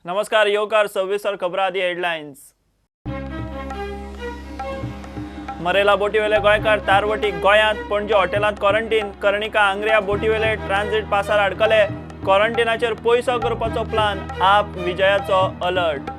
नमस्कार, येवकार 26 खबरां आदी हेडलायन्स। मरेला बोटीवेले गोंयकार तारवटी गोंयांत, पणजे हॉटेलांत क्वॉरंटीन। कर्णिका आंग्रिया बोटीवेले ट्रान्झिट पासार अडकले। क्वॉरंटिनाचेर पयसो करपाचो प्लान, आप विजयाचो अलर्ट।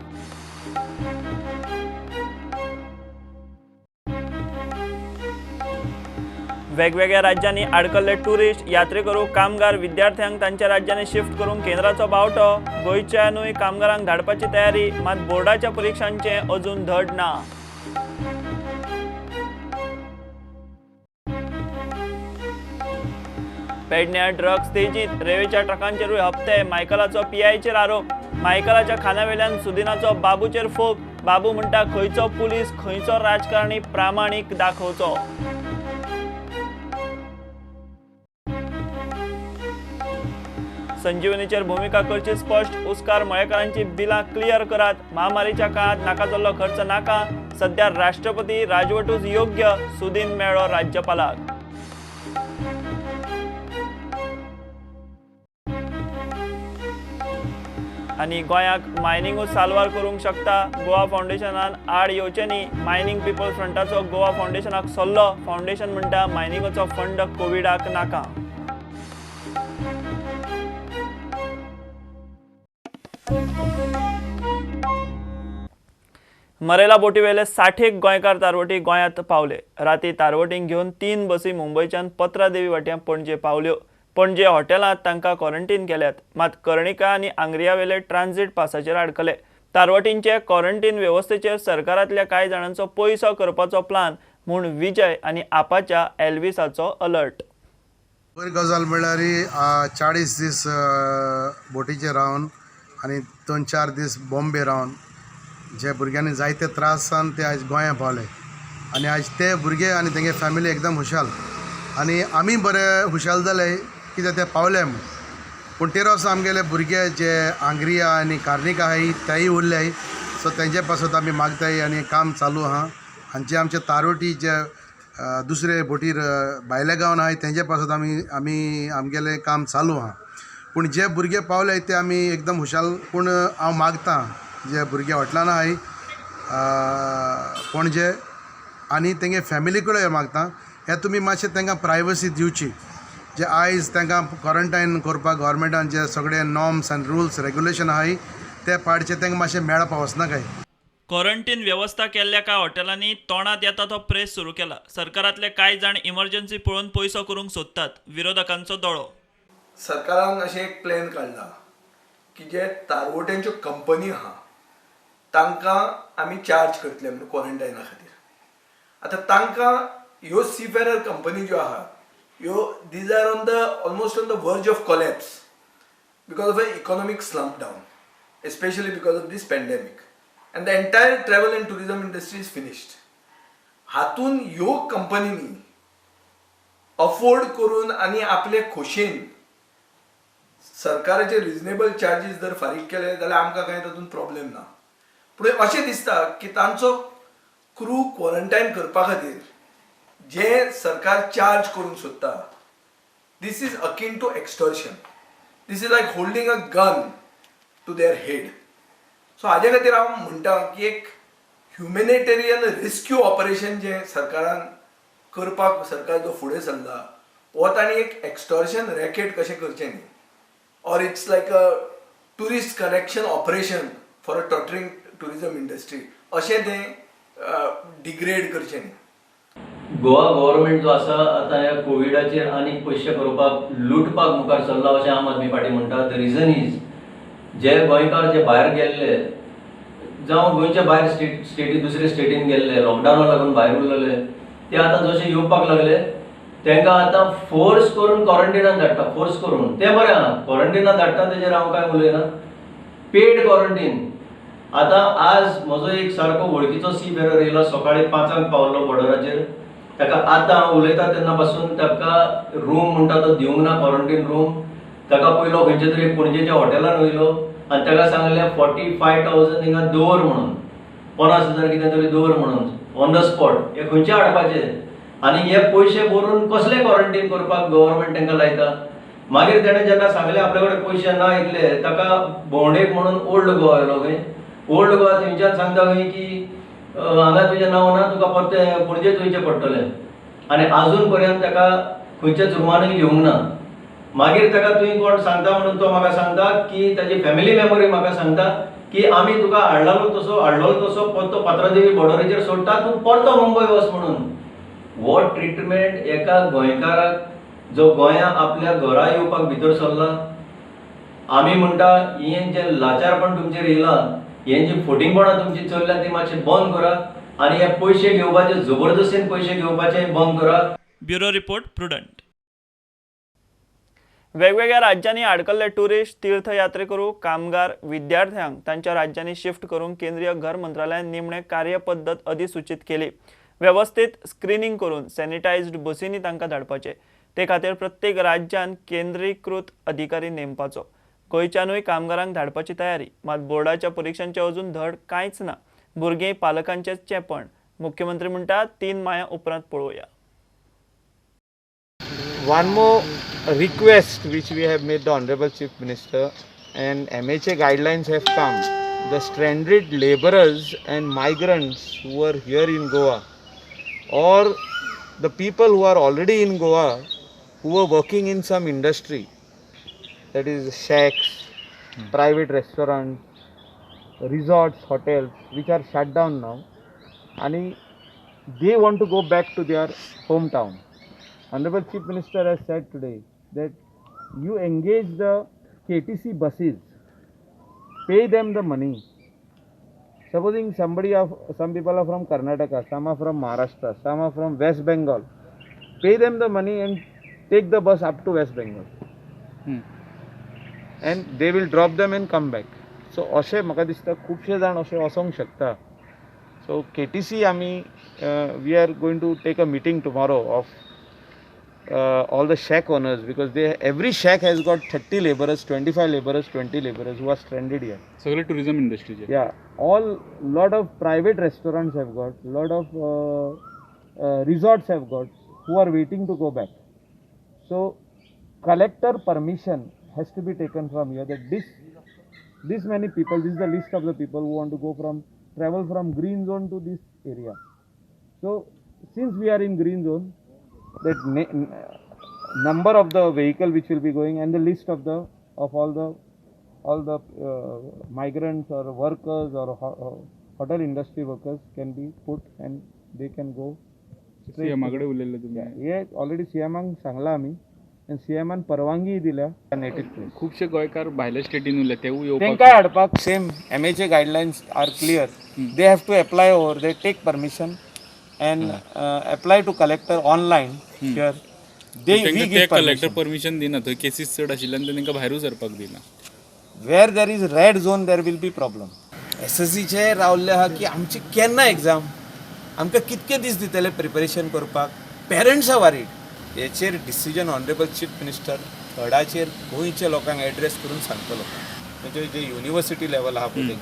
वेगवेगळ्या राज्यांनी आडकल्ले टुरिस्ट, यात्रेकरू, कामगार, विद्यार्थ्यांक तांच्या राज्यांनी शिफ्ट करूंक केंद्राचो बावटो। गोंयच्यानूय कामगारांक धाडपाची तयारी, मात बोर्डाच्या परिक्षांचें अजून धड ना। पेडण्या ड्रग्स तेजीत, रेवेच्या ट्रकांचेरूय हप्ते। मायकलाचो पीआयचेर आरोप। मायकलाच्या खानावेल्यान सुदिनाचो बाबूचेर फोग। बाबू म्हणटा खंयचो पुलीस, खंयचो राजकारणी प्रामाणीक दाखोवचो। संजीवनीचेर भूमिका करची स्पश्ट। उस्कार मळेकारांची बिलां क्लियर करात। महामारीच्या काळात नाका जाल्लो खर्च नाका। सध्या राष्ट्रपती राजवटूच योग्य, सुदीन मेळ्ळो राज्यपालाक। आनी गोंयाक मायनिंगूच साल्वार करूंक शकता। गोवा फावंडेशनान आड येवचें न्ही। मायनिंग पिपल फ्रंटाचो गोवा फावंडेशनाक सल्लो। फावंडेशन म्हणटा मायनिंगाचो फंड कोविडाक नाका। मरेला बोटीवेले 60 गोंयकार तारवटी गोंयांत पावले। राती तारवटींक घेवन 3 बसी मुंबयच्यान पत्रादेवी वाट्यां पणजे पावल्यो। पणजे हॉटेलांत तांकां क्वॉरंटीन केल्यात, मात कर्णिका आनी आंग्रियावेले ट्रान्झिट पासाचेर आडकले। तारवटींचे क्वॉरंटीन वेवस्थेचेर सरकारांतल्या कांय जाणांचो पयसो करपाचो प्लान म्हूण विजय आनी आपाच्या एल्विसाचो अलर्ट। बरी गजाल म्हणल्यार 40 दीस बोटीचेर रावन आनी 2-4 दीस बॉम्बे रावन जे भुरग्यांनी जायते त्रास जावन ते आयज गोंया पावले आनी आयज ते भुरगे आनी तेंगे फॅमिली एकदम हुशाल आनी आमी बरे हुशाल जाले कित्याक ते पावले म्हूण। पूण ते वर्सा आमगेले भुरगे जे आंग्रिया आनी कार्निका आहाय तेय उरले, सो तेंचे पासत आमी मागताय आनी काम चालू आहा। आनी जे आमचे तारोटी जे दुसरे बोटीर भायल्या गांवान आहाय तेंचे पासत आमी आमी आमगेलें काम चालू आहा। पूण जे भुरगे पावले ते आमी एकदम हुशाल। पूण हांव मागता जे भुरगे हॉटेलान आहाय पणजे आनी तेंगे फॅमिली कडेन मागता हे तुमी मातशें तांकां प्रायवसी दिवची। जे आयज तांकां क्वॉरंटायन करपाक गव्हर्मेंटान जे सगळे नॉर्म्स आनी रुल्स रेगुलेशन आहाय ते पाळचे, तांकां मातशें मेळपाक वचनाकाय। क्वॉरंटीन वेवस्था केल्ल्या कांय हॉटेलांनी तोंडात येता तो प्रेस सुरू केला। सरकारांतले कांय जाण इमर्जन्सी पळोवन पयसो करूंक सोदतात। विरोधकांचो दोळो। सरकारान अशें एक प्लॅन काडला की जे तारवट्यांच्यो कंपनी आहा तांकां आमी चार्ज करतले म्हणून क्वॉरंटायना खातीर। आतां तांकां ह्यो सीफेरर कंपनी ज्यो आहा ह्यो these are on the almost on the verge of collapse because of a economic slump down, especially because of this pandemic and the entire travel and tourism industry is finished. हातून ह्यो कंपनींनी afford करून आनी आपले खोशेन सरकाराचे reasonable charges जर फारीक केले जाल्यार आमकां कांय तातूंत प्रॉब्लेम ना। पूण अशें दिसता की तांचो क्रू क्वॉरंटायन करपा खातीर जे सरकार चार्ज करूंक सोदता this is akin to extortion, this is like holding a gun to their head. So हाजे खातीर हांव म्हणटा की एक ह्युमॅनिटेरियन रेस्क्यू ऑपरेशन जें सरकारान करपाक सरकार जो फुडें सरला हो तांणी एक एक्स्टॉर्शन रॅकेट कशें करचें न्ही, or it's like a tourist collection operation for a tottering tourism industry अशें तें डिग्रेड करचें न्ही। गोवा गव्हर्मेंट जो आसा आतां ह्या कोविडाचेर आनीक पयशे करपाक लुटपाक मुखार सरला अशें आम आदमी पार्टी म्हणटा। The reason is जे गोंयकार जे भायर गेल्ले जावं गोंयच्या भायर स्टेटी दुसरे स्टेटीन गेल्ले लॉकडावना लागून भायर उरलेले ते आतां जशे येवपाक लागले तांकां आतां फोर्स करून क्वॉरंटिनान धाडटा। फोर्स करून तें बरें आहा, क्वॉरंटिनान धाडटा तेजेर हांव कांय उलयना। पेड क्वॉरंटीन आतां आज म्हजो एक सारको वळखीचो सी फेरर येयलो, सकाळी 5 पावल्लो बॉर्डराचेर। ताका आतां हांव उलयता तेन्ना पासून ताका रूम म्हणटा तो दिवंक ना, क्वॉरंटीन रूम। ताका पयलो खंयच्या तरी पणजेच्या हॉटेलान वयलो आनी ताका सांगलें 45,000 हिंगा दवर म्हणून, 50,000 कितें तरी दवर म्हणून ऑन the spot. हे खंयचे हाडपाचे आनी हे पयशे भरून कसले क्वॉरंटीन करपाक गव्हर्मेंट तांकां लायता? मागीर तेणें जेन्ना सांगलें आपल्या कडेन पयशे ना इतले, ताका भोंवडेक म्हणून ओल्ड गोवा येयलो खंय. ओल्ड गोवा थंयच्यान सांगता खंय की हांगा तुजें नांव ना, तुका परतें पणजेच वयचें पडटलें. आनी आजून पर्यंत ताका खंयच्याच रुमानूय घेवंक ना. मागीर ताका तुवें कोण सांगता म्हणून तो म्हाका सांगता की ताजी फॅमिली मेंबरूय म्हाका सांगता की आमी तुका हाडलालो तसो हाडलेलो तसो परतो पात्रादेवी बॉर्डरीचेर सोडटा, तूं परतो मुंबय वच म्हणून. हो ट्रिटमेंट एका गोंयकाराक जो गोंया आपल्या घरा येवपाक भितर सरला. आमी म्हणटा हें जें लाचारपण तुमचेर येयलां, हें जी फोटिंगपणां तुमची चल्ल्या ती मातशें बंद करा आनी हे पयशे घेवपाचे, जबरदस्तीन पयशे घेवपाचे बंद करा. Bureau report, Prudent. वेगवेगळ्या राज्यांनी आडकल्ले टुरिस्ट, तीर्थयात्रेकरू, कामगार, विद्यार्थ्यांक तांच्या राज्यांनी शिफ्ट करूंक केंद्रीय घर मंत्रालयान निमणे कार्यपद्दत अधिसूचीत केली. वेवस्थीत स्क्रिनींग करून सॅनिटायज्ड बसींनी तांकां धाडपाचे. ते खातीर प्रत्येक राज्यान केंद्रीकृत अधिकारी नेमपाचो. गोंयच्यानूय कामगारांक धाडपाची तयारी. मात बोर्डाच्या परिक्षांचें अजून धड कांयच ना. भुरगीं, पालकांचें चेपण. मुख्यमंत्री म्हणटा 3 माया उपरांत पळोवया. One more request which we have made the Honorable Chief Minister, and MHA guidelines have come. The stranded laborers and migrants who are here in Goa, or the people who are already in Goa who are working in some industry, that is shacks, private restaurants, resorts, hotels, which are shut down now, and they want to go back to their hometown. Honorable Chief Minister has said today that you engage the KTC buses, pay them the money. Supposing some people are from Karnataka, some are from Maharashtra, some are from West Bengal, pay them the money and take the bus up to West Bengal. And they will drop them and come back. So अशें म्हाका दिसता खुबशे जाण अशें वचोंक शकता. So KTC आमी we are going to take a meeting tomorrow of all the shack owners, because every shack has got 30 laborers, 25 laborers, 20 laborers who are stranded here. सगळे tourism industry. Yeah, all lot of private restaurants have got, lot of resorts have got, who are waiting to go back. So collector permission has to be taken from here that this many people, this is the list of the people who want to travel from green zone to this area. So since we are in green zone, that number of the vehicle which will be going and the list of all the migrants or workers or hotel industry workers can be put and they can go straight. CM कडेन उलयल्ले तुमी? हे already सीएमाक सांगला आमी आनी सीएमान परवानगी दिल्या native place. खुबशे गोंयकार भायल्या स्टेटीन उरले, तेवूय येवपाक तेंकांय हाडपाक same MHA guidelines are clear. They have to apply over, they take permission and apply to collector online here. They we तांकां ते give collector permission. Permission दिना, थंय केसीस चड आशिल्ल्यान ते तांकां भायरूच सरपाक दिना. Where there is red zone there will be problem. एसएससीचे रावल्ले आहा की आमची केन्ना एग्जाम, आमकां कितके दीस दितले प्रिपरेशन करपाक, पेरंट्स are worried. हेचेर डिसिजन ऑनरेबल चीफ मिनिस्टर थर्डाचेर गोंयच्या लोकांक एड्रेस करून सांगतलो, म्हणजे जे युनिवर्सिटी लेवल आहा पळय.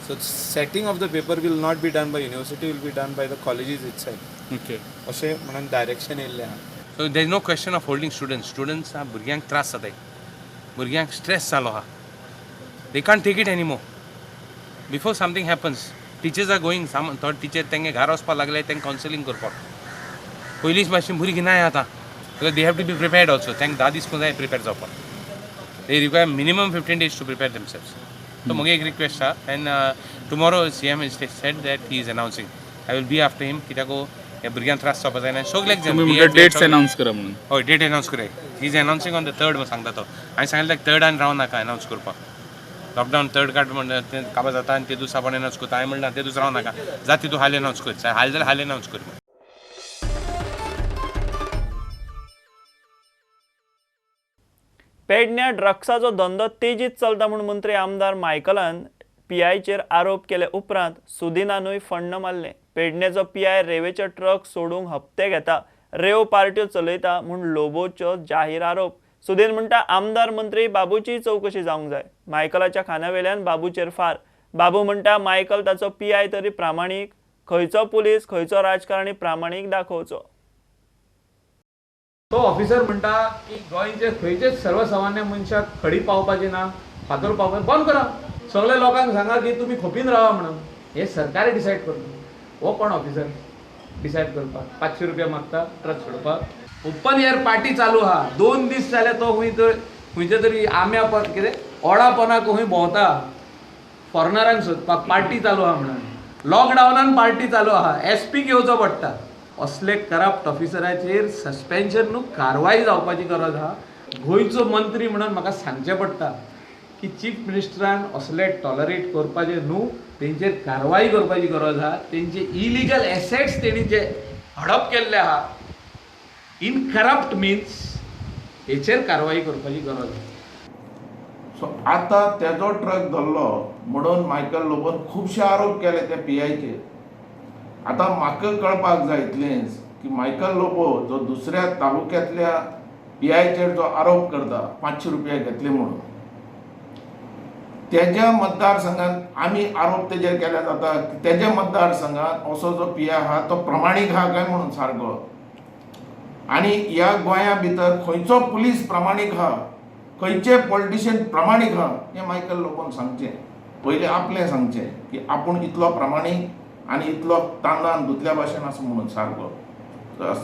So setting of the paper will not be done by university, will be done by the colleges itself. Okay. अशें म्हणून डायरेक्शन येयल्लें आहा. So there is no question of holding students. Students भुरग्यांक त्रास जाताय, भुरग्यांक स्ट्रेस जालो आहा, they can't take it anymore. Before something happens, teachers are going, थोडे टिचर तेंगे घरा वचपाक लागले, तेंकां कावन्सिलींग करपाक. पयलींच मातशी भुरगीं नाय आतां, because they have to be prepared also. तांकां 10 दीस जाय प्रिपेर जावपाक. They require minimum 15 days to prepare themselves. So म्हगे एक रिक्वेस्ट आहा, and tomorrow CM is said that he is announcing. I will be after him, कित्याक ह्या भुरग्यांक त्रास जावपा जायना. सगळे तुमी म्हणटा डेट्स अनावन्स करा म्हणून. हय, डेट अनावन्स करया. He is announcing on the 3rd म्हूण सांगता तो. हांवें सांगलें ताका थर्डान राव नाका अनावन्स करपाक. लॉकडावन थर्ड काड म्हणटा तें काबार जाता आनी ते दुसरा आपण अनावन्स करता. हांवें म्हणलां ते दुसरा राव नाका, जाता तितू हाल अनावन्स कर, हाल जाल्यार हाल अनावन्स कर. पेडण्या ड्रग्साचो धंदो तेजीत चलता म्हूण मंत्री आमदार मायकलान पीआयचेर आरोप केले उपरांत सुदिनानूय फण्ण मारलें. पेडण्याचो पीआय रेवेचे ट्रक सोडूंक हप्ते घेता, रेव पार्ट्यो चलयता म्हूण लोबोचो जाहीर आरोप. सुदीन म्हणटा आमदार मंत्री बाबूची चवकशी जावंक जाय. मायकलाच्या खांद्यावेल्यान बाबूचेर फार. बाबू म्हणटा मायकल ताचो पीआय तरी प्रामाणीक, खंयचो पुलीस खंयचो राजकारणी प्रामाणीक दाखोवचो. तो ऑफिसर म्हणटा की गोंयचे खंयचेच सर्वसामान्य मनशाक खडी पावपाची ना, फातर पावपाची, बंद करा, सगळ्या लोकांक सांगा की तुमी खोपीन रावा म्हणून. हे सरकार डिसायड करता. हो कोण ऑफिसर डिसायड करपाक? 500 रुपया मागता ट्रक सोडपाक. ओपन एयर पार्टी चालू आहा, 2 दीस जाले तो खंय तर खंयच्या तरी आम्या पण कितें ओडापोनाक खंय भोंवता फॉरेनरांक सोदपाक. पार्टी चालू आहा म्हणून लॉकडावनान पार्टी चालू आहा, एस पीक येवचो पडटा. असले करप्ट ऑफिसराचेर सस्पेन्शन न्हू कारवाय जावपाची गरज आहा. गोंयचो मंत्री म्हणून म्हाका सांगचें पडटा की चीफ मिनिस्टरान असले टॉलरेट करपाचें न्हू, तेंचेर कारवाय करपाची गरज आहा. तेंचे इलिगल एसेट्स तेणी जे हडप केल्ले आहा इन करप्ट मिन्स, हेचेर कारवाय करपाची गरज आहा. सो आतां तेजो ट्रक धरलो म्हणून मायकल लोबोन खुबशे आरोप केले त्या पी आयचेर. आतां म्हाका कळपाक जाय इतलेंच की मायकल लोबो जो दुसऱ्या तालुक्यांतल्या पी आयचेर जो आरोप करता 500 रुपया घेतले म्हणून, तेज्या मतदारसंघात आमी आरोप तेजेर केल्यार जाता की तेज्या मतदारसंघात असो जो पी I आहा तो प्रमाणीक आहा काय म्हणून सारको, आनी ह्या गोंया भितर खंयचो पुलीस प्रामाणीक आहा, खंयचे पॉलिटिशियन प्रामाणीक आहा, हें मायकल लोबोन सांगचें. पयलीं आपलें सांगचें की आपूण इतलो प्रामाणीक आनी इतलो तांदळान धुतल्या भाशेन आसा म्हणून, सारको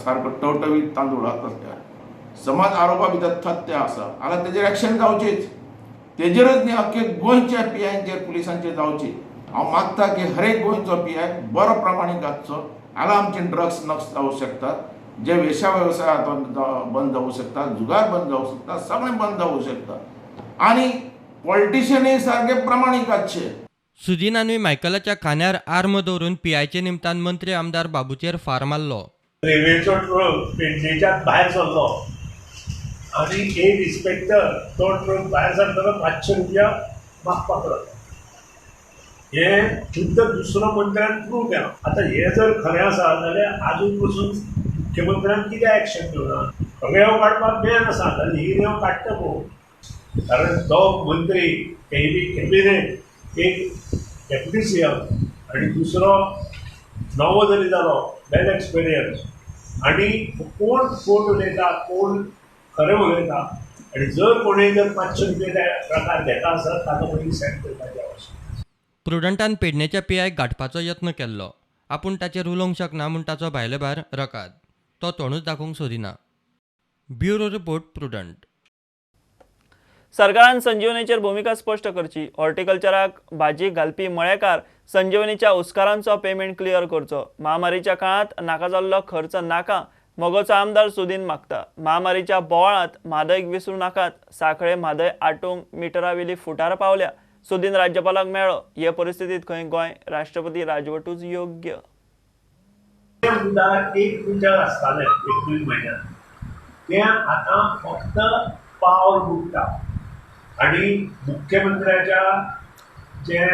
सारको टवटवीत तांदूळ आहा तसल्या. समज आरोपा भितर तथ्य आसा जाल्यार तेजेर एक्शन जावचीच, तेजेरच न्ही अख्खे गोंयच्या पी आयचेर पुलिसांचेर जावची. हांव मागता की हर एक गोंयचो पी I बरो प्रामाणीक आसचो, जाल्यार आमचे ड्रग्स नश्ट जावंक शकतात, जे वेश्या वेवसाय आहा बंद जावूं शकता, जुगार बंद जावूं शकता, सगळें बंद जावूं शकता आनी पॉलिटिशियनूय सारके प्रमाणीक आसचे. सुदिनानूय मायकलाच्या खांद्यार आर्म दवरून पीआयचे निमतान मंत्री आमदार बाबूचेर फार मारलो. रेल्वेचो ट्रक पेडणेच्यान भायर सरलो आनी एक इन्स्पेक्टर तो ट्रक भायर सरतना 500 रुपया मागपाक लागलो. हें खुद्द दुसरो मंत्र्यान प्रूव केलां. आतां हें जर खरें आसा जाल्यार आजून पसून मुख्यमंत्र्यान कित्याक एक्शन घेवना? रेंव काडपाक बॅन आसा जाल्यार ही रेंव काडटा कोण? कारण तो मंत्री कॅबिनेट एक डेप्युटी सी एम आनी दुसरो नवो जरी जालो वेल एक्सपिरियन्स, आनी कोण फट उलयता, कोण खरें उलयता, आनी जर कोणूय जर 500 रुपया त्या ट्रकार घेता आसत ताका पयलीं सेंड करपाची आवश्यकता. प्रुडंटान पेडणेच्या पीआयक गांठपाचो यत्न केल्लो. आपूण ताचेर उलोवंक शकना म्हूण ताचो भायले भायर रकाद. तो तोंडूच दाखोवंक सोदिना. Bureau report, Prudent. सरकारान संजीवनीचेर भुमिका स्पश्ट करची. हॉर्टिकल्चराक भाजी घालपी मळेकार संजीवनीच्या उस्कारांचो पेमेंट क्लियर करचो. महामारीच्या काळांत नाका जाल्लो खर्च नाका, मगोचो आमदार सुदीन मागता. महामारीच्या बोवाळांत म्हादयक विसरूं नाकात. सांखळे म्हादय आटूंक मिटरावेली फुटार पावल्या. सुदीन राज्यपालाक मेळ्ळो. हे परिस्थितीत खंय गोंय राष्ट्रपती राजवटूच योग्य. उदक 1 मिटर आसतालें एप्रील म्हयन्यात, तें आतां फक्त पावल बुडटा. आनी मुख्यमंत्र्याच्या जें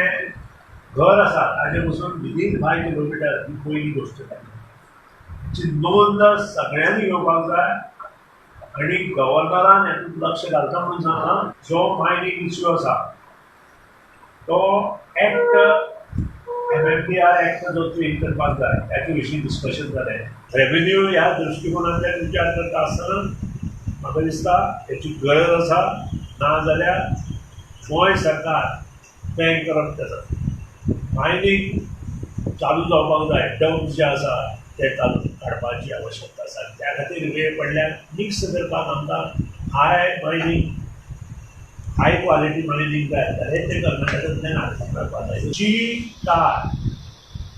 घर आसा ताजे पसून विदीन 5 किलोमिटर ही पयली गोश्ट जाली. जी नोंद सगळ्यांनी घेवपाक जाय आनी गव्हर्नरान हेतूंत लक्ष घालता म्हणून सांगलां. जो मायनींग इश्यू आसा तो एक्ट एमएमडीआर एक्ट जो चेंज करपाक जाय ताचे विशीं डिस्कशन जालें. रेवेन्यू ह्या दृश्टिकोनांतल्यान विचार करता आसतना म्हाका दिसता हेची गरज आसा, ना जाल्यार गोंय सरकार बँकरप्ट जाता. मायनींग चालू जावपाक जाय, डम्प जे आसा ते चालू काडपाची आवश्यकता आसा. त्या खातीर वेळ पडल्यार मिक्स करपाक आमकां high mining, high quality mining जाय जाल्यार तें कर्नाटकांतल्यान हाडपाक मेळपाक जाय. जी कार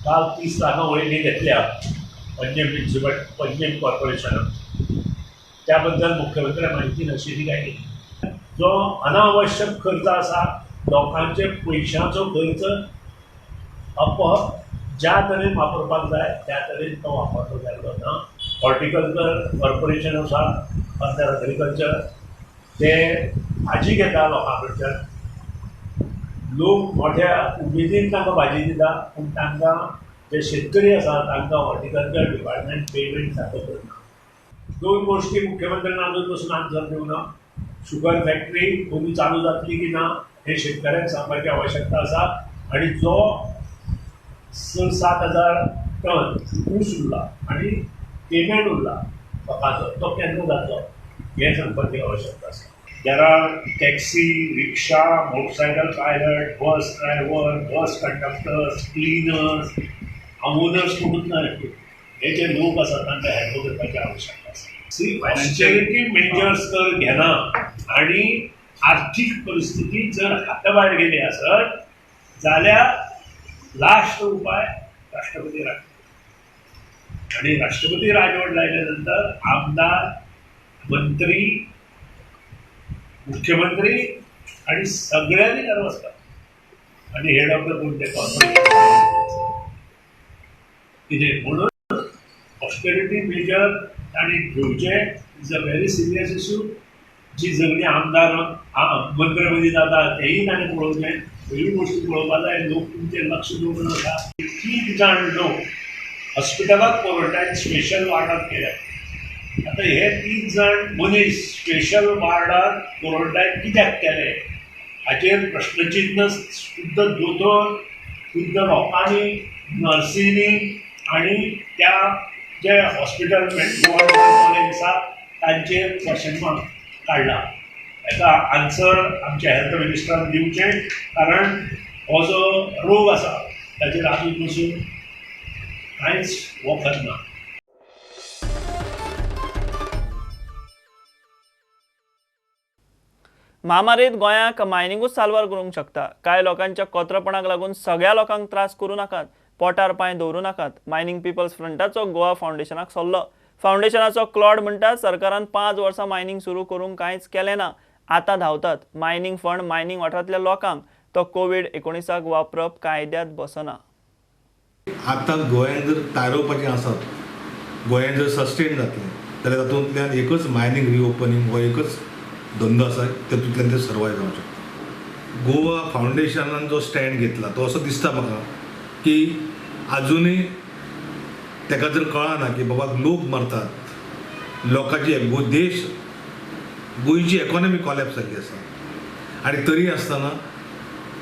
काल 30 लाखां वयली घेतल्या पंजीम म्युनिसिपल पंजीम कॉर्पोरेशनान, त्या बद्दल मुख्यमंत्र्याक म्हायती नाशिल्ली काय कितें? जो अनावश्यक खर्च आसा, लोकांचे पयशांचो खर्च अप ज्या तरेन वापरपाक जाय त्या तरेन तो वापरलो गेल्लो ना. हॉर्टिकल्चर कॉर्पोरेशन आसा अंडर एग्रीकल्चर, ते भाजी घेता लोकां कडच्यान. लोक मोठ्या उमेदीन तांकां भाजी दिता, पूण तांकां जे शेतकरी आसा तांकां हॉर्टिकल्चर डिपार्टमेंट पेमेंट सारको करना. 2 गोश्टी मुख्यमंत्र्यान आजून पसून आन्सर दिवंक ना. शुगर फॅक्टरी अंदू चालू जातली की ना हें शेतकऱ्यांक सांगपाची आवश्यकता आसा. आनी जो 6-7 हजार टन ऊस उरला आनी पेमेंट उरला लोकांचो तो केन्ना जातलो हें सांगपाची आवश्यकता आसा. There are taxi, rickshaw, motorcycle pilot, bus driver, bus conductors, cleaners, owners कोणूच ना. हे जे लोक आसात तांकां हॅल्प करपाची आवश्यकता आसा. सी, फायनान्शियलिटी मेजर्स जर घेना आनी आर्थीक परिस्थिती जर हाता भायर गेली आसत जाल्यार लास्ट उपाय राष्ट्रपती राजवट. आनी राष्ट्रपती राजवट लायल्या नंतर आमदार, मंत्री, मुख्यमंत्री आनी सगळ्यांनी घरा वचपाक आनी हेड ऑफ the कोण ते कॉर्पोरेशन कितें म्हणून ऑस्टेरिटी मेजर तांणी घेवचे is a very serious issue. जी झगडीं आमदार मंत्र्या मदीं जाता तेंय ताणें पळोवचें. ह्यो गोश्टी पळोवपा जाय. लोक तुमचेर लक्ष दवरून आसा. 3 जाण लोक हॉस्पिटलांत क्वॉरंटायन स्पेशल वार्डांत केल्यात. आतां हे 3 जाण मनीस स्पेशल वार्डांत क्वॉरंटायन कित्याक केले हाचेर प्रश्नचिन्न शुद्ध दोतोर, शुद्ध लोकांनी, नर्सींनी आनी त्या जे हॉस्पिटल गोवा मेडिकल कॉलेज आसा तांचेर क्वेश्चन मार्क काडला. हेका आन्सर आमच्या हेल्थ मिनिस्टरान दिवचें, कारण हो जो रोग आसा ताचेर आजून पसून कांयच वखद ना. म्हामारीत गोंयाक मायनिंगूच साल्वार करूंक शकता. कांय लोकांच्या कोत्रपणाक लागून सगळ्या लोकांक त्रास करूं नाकात, पोटार पांय दवरूं नाकात. मायनिंग पिपल्स फ्रंटाचो गोवा फावंडेशनाक सल्लो. फावंडेशनाचो क्लॉड म्हणटा सरकारान 5 वर्सां मायनिंग सुरू करूंक कांयच केलें ना, आतां धांवतात. मायनिंग फंड मायनिंग वाठारांतल्या लोकांक तो कोवीड-19 वापरप कायद्यांत बसना. आतां गोंयांत जर तारोवपाचें आसत, गोंयांत जर सस्टेन जातलें जाल्यार तातूंतल्यान एकच मायनिंग रिओपनिंग हो एकच धंदो आसा, तातूंतल्यान ते सर्वायव जावंक शकता. गोवा फावंडेशनान जो स्टँड घेतला तो असो दिसता म्हाका की आजुनूय ताका जर कळना की बाबा लोक मरतात, लोकांची देश गोंयची इकॉनॉमी कॉलॅप्स जाल्ली आसा आनी तरी आसतना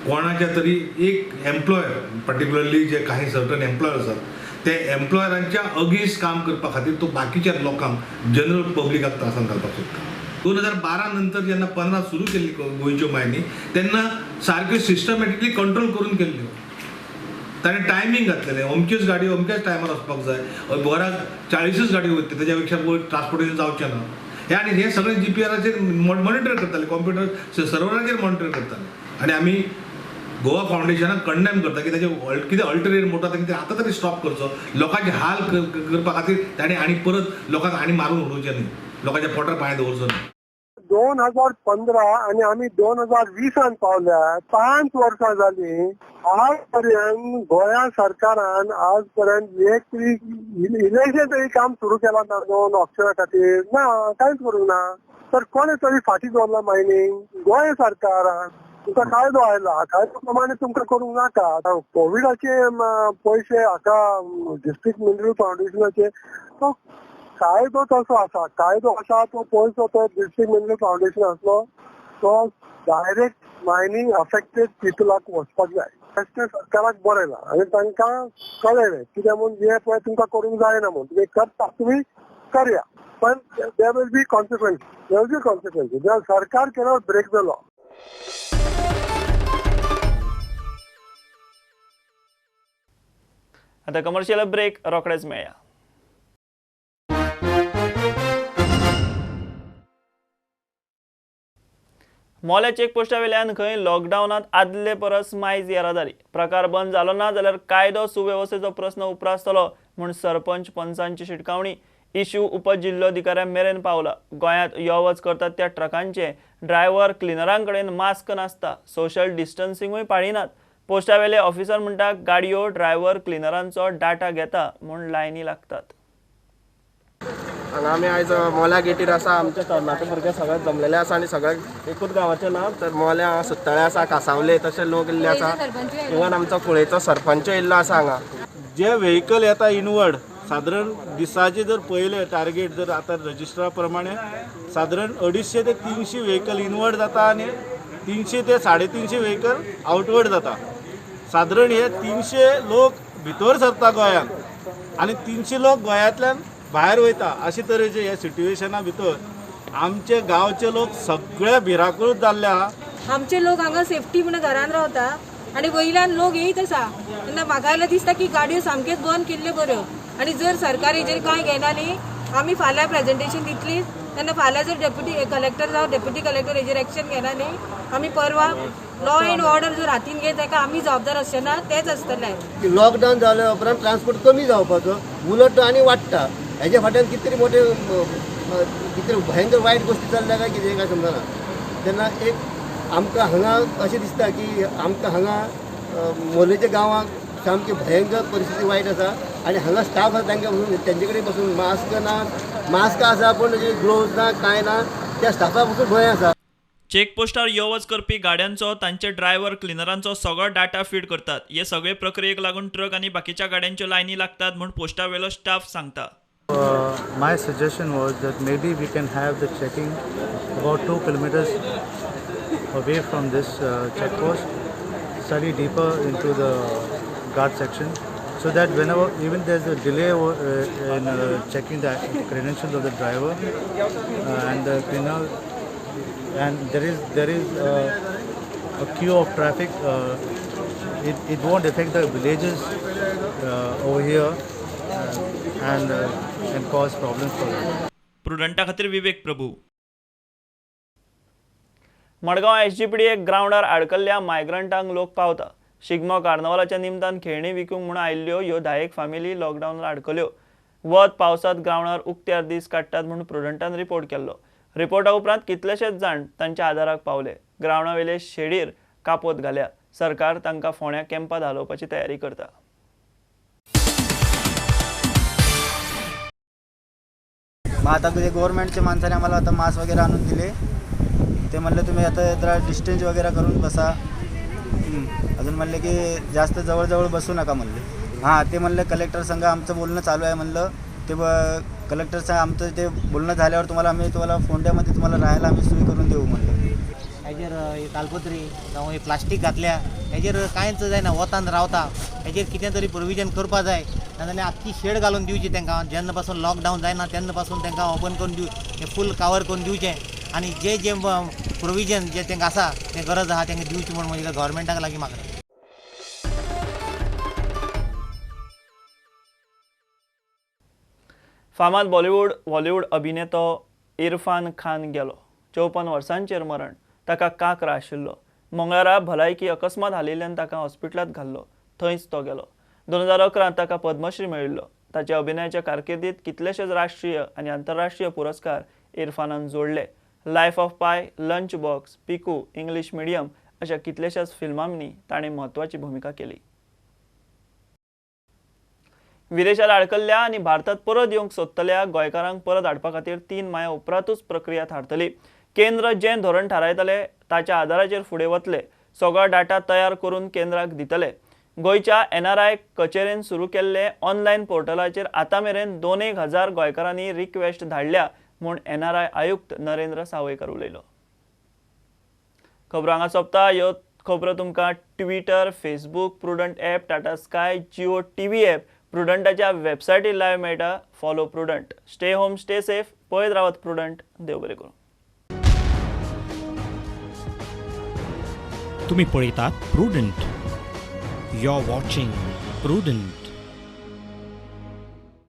कोणाच्या तरी एक एम्प्लॉयर, पर्टिक्युलरली जे काही सर्टन एम्प्लॉयर आसात ते एम्प्लॉयरांच्या अगेन्स्ट काम करपा खातीर तो बाकीच्या लोकांक, जनरल पब्लिकाक त्रासान घालपाक सोदता. 2012 नंतर जेन्ना 15 सुरू केल्ली गोंयच्यो मायनी तेन्ना सारक्यो सिस्टमॅटिकली कंट्रोल करून केल्ल्यो. ताणें टायमींग घातलेलें, अमक्योच गाडयो अमक्याच टायमार वचपाक जाय, वराक 40च गाडयो वयतल्यो, तेज्या पेक्षा वयर ट्रान्सपोर्टेशन जावचें ना. हें आनी हें सगळें GPRाचेर मॉनिटर करताले, कॉम्प्युटर सर्वराचेर मॉनिटर करताले. आनी आमी गोवा फावंडेशनाक कंडेम करता की ताचे कितें अल्टरनेट मोटो आसा ते आतां तरी स्टॉप करचो. लोकांचे हाल करपा खातीर ताणें आनी परत लोकांक आनी मारून उडोवचें न्हय, लोकांच्या पोटार पांय दवरचो न्हय. 2015 आनी आमी 2020 पावल्या, 5 वर्सां जालीं. आज पर्यंत गोंया सरकारान आज पर्यंत एक तरी इलेक्शन तरी काम सुरू केलां ना दोन ऑप्शना खातीर ना, कांयच करूंक ना. तर कोणे तरी फाटीं दवरलां मायनींग गोंय सरकारान. तुमकां कायदो आयला, कायदो प्रमाणे तुमकां करूंक नाका. कोविडाचे पयशे हाका डिस्ट्रिक्ट मिनरल फावंडेशनाचे तो कायदो तसो आसा, कायदो आसा तो पयसो तो डिस्ट्रिक्ट मिनरल फावंडेशन आसलो तो डायरेक्ट मायनींग अफेक्टेड पिपलाक वचपाक जाय. तशें सरकाराक बरयलां आनी तांकां कळयलें कित्याक म्हूण हें पळय तुमकां करूंक जायना म्हूण, तुमी करता तुमी करया, पण there will be consequence, there will be consequence. सरकार कॅनॉट ब्रेक the law. आतां कमर्शियल ब्रेक, रोखडेच मेळया. मोल्या चेकपोस्टा वेल्यान खंय लॉकडावनांत आदले परस मायज येरादारी. प्रकार बंद जालो ना जाल्यार कायदो सुवेवस्थेचो प्रस्न उप्रासतलो म्हूण सरपंच पंचांची शिटकावणी. इश्यू उपजिल्लोधिकाऱ्या मेरेन पावला. गोंयांत यो वच करतात त्या ट्रकांचे ड्रायव्हर क्लिनरां कडेन मास्क नासता, सोशल डिस्टन्सिंगूय पाळिनात. पोस्टावेले ऑफिसर म्हणटा गाडयो ड्रायव्हर क्लिनरांचो डाटा घेता म्हूण लायनी लागतात. हांगा आमी आयज मोल्या गेटीर आसा. आमचे तरणाटे भुरगे सगळे जमलेले आसा आनी सगळे एकूच गांवाचे ना तर मोल्या, सत्तळे आसा, कासावले तशे लोक येयल्ले आसा. इवन आमचो कुळेचो सरपंच येयल्लो आसा हांगा. जे व्हेकल येता इनवर्ड सादारण दिसाचे जर पळयले टार्गेट जर आतां रजिस्टरा प्रमाणे सादारण 250 ते 300 व्हेकल इनवर्ड जाता आनी 300 ते 350 व्हेकल आवटवर्ड जाता. सादारण हे 300 लोक भितर सरता गोंयांत आनी 300 लोक गोंयांतल्यान भायर वयता. अशे तरेचे ह्या सिट्युएशना भितर आमचे गांवचे लोक सगळे भिरांकूळ जाल्ले आहा. आमचे लोक हांगा सेफ्टी म्हणून घरान रावता आनी वयल्यान लोक येयत आसा तेन्ना म्हाका दिसता की गाडयो सामक्योच बंद केल्ल्यो बऱ्यो. आनी जर सरकार हेजेर कांय घेना न्ही, आमी फाल्यां प्रेजेंटेशन दितली तेन्ना फाल्यां जर डेप्युटी कलेक्टर जावं डेप्युटी कलेक्टर हेजेर एक्शन घेना न्ही, आमी परवा लॉ एंड ऑर्डर जर हातीन घेत ताका आमी जबाबदार आसचे ना, तेच आसतले. लॉकडावन जाल्या उपरांत ट्रान्सपोर्ट कमी जावपाचो, उलट आनी वाडटा. हेज्या फाटल्यान कितें तरी मोठे कितें तरी भयंकर वायट गोश्टी चल्ल्या काय कितें काय समजना. तेन्ना एक आमकां हांगा अशें दिसता की आमकां हांगा मोलेच्या गांवांत सामकी भयंकर परिस्थिती वायट आसा आनी हांगा स्टाफ आसा तांकां पसून तेंचे कडेन पसून मास्क ना, मास्क आसा पूण ग्लोव्ज ना, कांय ना, त्या स्टाफा पसून भंय आसा. चेकपोस्टार यो वच करपी गाड्यांचो, तांचे ड्रायव्हर, क्लिनरांचो सगळो डाटा फीड करतात. हे सगळे प्रक्रियेक लागून ट्रक आनी बाकीच्या गाड्यांच्यो लायनी लागतात म्हूण पोस्टावेलो स्टाफ सांगता. My suggestion was that maybe we can have the checking about 2 kilometers away from this checkpost, study deeper into the guard section, so that whenever even there's a delay in checking the credentials of the driver and the cleaner, and there is a queue of traffic, it won't affect the villages over here and cause problems for them. प्रुडंटा खातीर विवेक Prabhu. Madgaon SGPD ग्रावंडार आडकल्ल्या मायग्रंटांक लोक पावता. शिगमो कार्नवालाच्या निमतान खेळणी विकूंक म्हूण आयिल्ल्यो ह्यो 10 फामिली लॉकडावनार आडकल्यो. वत पावसांत ग्रावंडार उक्त्यार दीस काडटात म्हूण प्रुडंटान रिपोर्ट केल्लो. रिपोर्टा उपरांत कितलेशेच जाण तांच्या आदाराक पावले. ग्रावंडावेले शेडीर कापोत घाल्या. सरकार तांकां फोंड्या कॅम्पांत हालोवपाची तयारी करता. मग आता गव्हर्नमेंटच्या माणसाने आम्हाला आता मास्क वगैरे आणून दिले. ते म्हणले तुम्ही आता जरा डिस्टन्स वगैरे करून बसा. अजून म्हणले की जास्त जवळजवळ बसू नका म्हणले. हां, ते म्हणले कलेक्टर संघ आमचं बोलणं चालू आहे म्हणलं. ते कलेक्टर संघ आमचं ते बोलणं झाल्यावर तुम्हाला आम्ही तुम्हाला फोंड्यामध्ये तुम्हाला राहायला आम्ही सोय करून देऊ म्हणलं. हेजेर तालपत्री जावं प्लास्टीक घातल्या हेजेर कांयच जायना, वतान रावता. हेजेर कितें तरी प्रोविजन करपा जाय, नाजाल्यार आख्खी शेड घालून दिवची तांकां. जेन्ना पासून लॉकडावन जायना तेन्ना पासून तांकां ओपन करून दिव, फूल कवर करून दिवचें आनी जे जे प्रोविजन जे तांकां आसा तें गरज आसा तांकां दिवचें म्हूण म्हजी गव्हर्मेंटाक लागीं मागता. फामाद बॉलिवूड हॉलिवूड अभिनेतो इरफान खान गेलो. 54 वर्सांचेर मरण. ताका कांक्र आशिल्लो. मंगळारा भलायकी अकस्मात हालिल्ल्यान ताका हॉस्पिटलांत घाल्लो. थंयच तो गेलो. 2011 ताका पद्मश्री मेळिल्लो. ताच्या अभिनयाच्या कारकिर्दीत कितलेशेच राष्ट्रीय आनी आंतरराष्ट्रीय पुरस्कार इरफानान जोडले. Life of Pi, Lunch Box, Piku, English Medium अशा कितल्याशाच फिल्मांनी ताणें म्हत्वाची भुमिका केली. विदेशात आडकल्ल्या आनी भारतात परत येवंक सोदतल्या गोंयकारांक परत हाडपा खातीर 3 माया उपरांतूच प्रक्रिया थारतली. केंद्र जें धोरण थारायतले ताच्या आदाराचेर फुडें वतले. सगळो डाटा तयार करून केंद्राक दितले. गोंयच्या NRI कचेरेन सुरू केल्ले ऑनलायन पोर्टलाचेर आतां मेरेन 2,000 गोंयकारांनी रिक्वेस्ट धाडल्या म्हूण NRI आयुक्त नरेंद्र सावयकर उलयलो. खबरो हांगा सोंपता. ह्यो खबरो तुमकां Twitter, Facebook, Prudent app, Tata Sky, Jio TV app, प्रुडंटाच्या वेबसायटीर live मेळटा. Follow Prudent. Stay home, stay safe. पळयत रावत प्रुडंट. देव बरें करूं. तुम्ही पळयतात Prudent. You are watching Prudent.